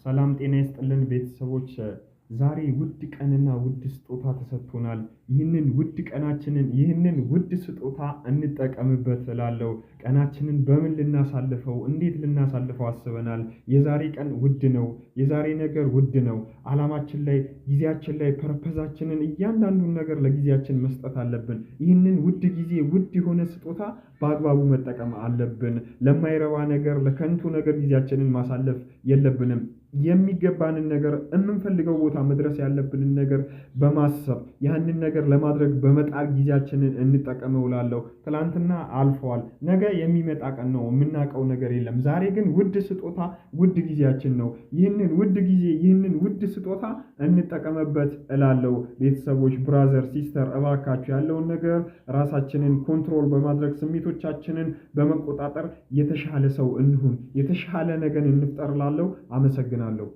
ሰላም ጤና ይስጥልን ቤተሰቦች። ዛሬ ውድ ቀንና ውድ ስጦታ ተሰጥቶናል። ይህንን ውድ ቀናችንን፣ ይህንን ውድ ስጦታ እንጠቀምበት እላለሁ። ቀናችንን በምን ልናሳልፈው፣ እንዴት ልናሳልፈው አስበናል? የዛሬ ቀን ውድ ነው። የዛሬ ነገር ውድ ነው። አላማችን ላይ፣ ጊዜያችን ላይ፣ purpose ኣችንን፣ እያንዳንዱን ነገር ለጊዜያችን መስጠት አለብን። ይህንን ውድ ጊዜ፣ ውድ የሆነ ስጦታ በአግባቡ መጠቀም አለብን። ለማይረባ ነገር፣ ለከንቱ ነገር ጊዜያችንን ማሳለፍ የለብንም። የሚገባንን ነገር፣ የምንፈልገው ቦታ መድረስ ያለብንን ነገር በማሰብ፣ ያንን ነገር ለማድረግ በመጣር ጊዜያችንን እንጠቀመው እላለሁ። ትላንትና አልፈዋል። ነገ የሚመጣ ቀን ነው። የምናውቀው ነገር የለም። ዛሬ ግን ውድ ስጦታ፣ ውድ ጊዜያችን ነው። ይህንን ውድ ጊዜ፣ ይህንን ውድ ስጦታ እንጠቀምበት እላለሁ። ቤተሰቦች፣ brother፣ sister፣ እባካችሁ ያለውን ነገር ራሳችንን control በማድረግ፣ ስሜቶቻችንን በመቆጣጠር የተሻለ ሰው እንሁን፣ የተሻለ ነገር እንፍጠር እላለሁ። አመሰግናለሁ።